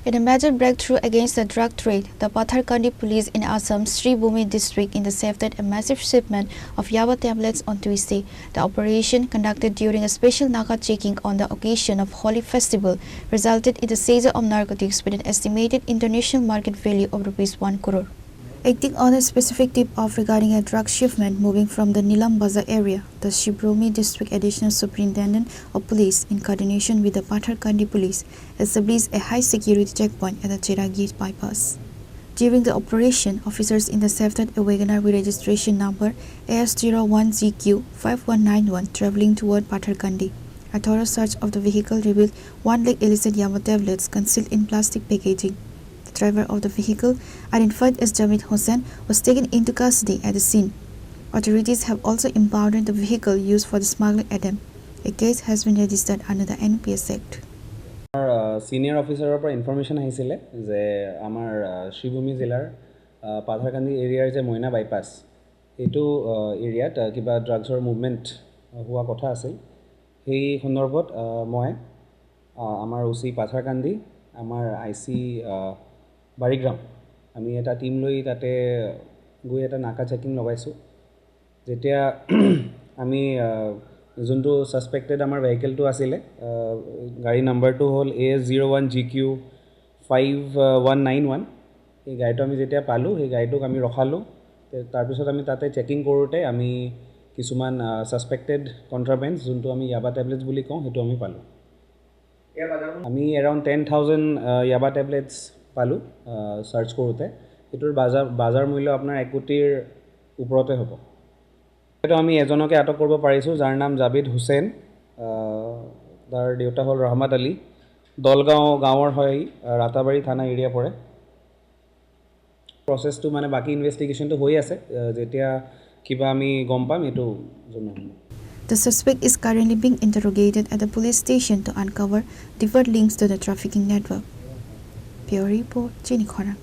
In a major breakthrough against the drug trade, the Patharkandi police in Assam's Sribhumi district intercepted a massive shipment of Yaba tablets on Tuesday. The operation, conducted during a special Naka checking on the occasion of Holi festival, resulted in the seizure of narcotics with an estimated international market value of ₹1 crore. Acting on a specific tip-off regarding a drug shipment moving from the Nilam Bazar area, the Sribhumi District Additional Superintendent of Police, in coordination with the Patharkandi Police, established a high-security checkpoint at the Cheragi bypass. During the operation, officers intercepted a WagonR with registration number AS01GQ5191 traveling toward Patharkandi. A thorough search of the vehicle revealed 1 lakh illicit Yaba tablets concealed in plastic packaging. The driver of the vehicle, identified as Jamid Hossain, was taken into custody at the scene. Authorities have also impounded the vehicle used for the smuggling attempt. A case has been registered under the NPS Act. Senior অফিচাৰৰ পৰা information আহিছিলে যে আমাৰ শ্ৰীভূমি জিলাৰ পাথাৰকান্দি এৰিয়াৰ যে মইনা bypass, সেইটো এৰিয়াত কিবা ড্ৰাগছৰ মুভমেণ্ট হোৱা কথা আছিল। সেই সন্দৰ্ভত মই, আমাৰ অ' চি পাথাৰকান্দি, আমাৰ I C Barigram, আমি এটা টীম লৈ তাতে গৈ এটা নাকা চেকিং লগাইছোঁ। যেতিয়া আমি যোনটো ছাছপেক্টেড আমাৰ ভেহিকেলটো আছিলে, গাড়ী নাম্বাৰটো হ'ল AS 01 GQ 5191, সেই গাড়ীটো আমি যেতিয়া পালোঁ, সেই গাড়ীটোক আমি ৰখালোঁ। তাৰপিছত আমি তাতে চেকিং কৰোঁতে আমি কিছুমান ছাছপেক্টেড কণ্ট্ৰাবেণ্ডছ, যোনটো আমি য়াবা টেবলেটছ বুলি কওঁ, সেইটো আমি পালোঁ। আমি এৰাউণ্ড 10,000 য়াবা টেবলেটছ পালোঁ চাৰ্চ কৰোঁতে। সেইটোৰ বাজাৰ মূল্য আপোনাৰ 1 কোটিৰ ওপৰতে হ'ব। সেইটো আমি এজনকে আটক কৰিব পাৰিছোঁ, যাৰ নাম জাবিদ হুছেইন। তাৰ দেউতা হ'ল ৰহমত আলী, দলগাঁও গাঁৱৰ হয়, ৰাতাবাৰী থানা এৰিয়া পৰে। প্ৰচেছটো মানে বাকী ইনভেষ্টিগেশ্যনটো হৈ আছে। যেতিয়া কিবা আমি গম পাম, এইটো জনোৱা হ'ব। The suspect is currently being interrogated at the police station to uncover deeper links to the trafficking network. Bureau Report, Chini Khorang.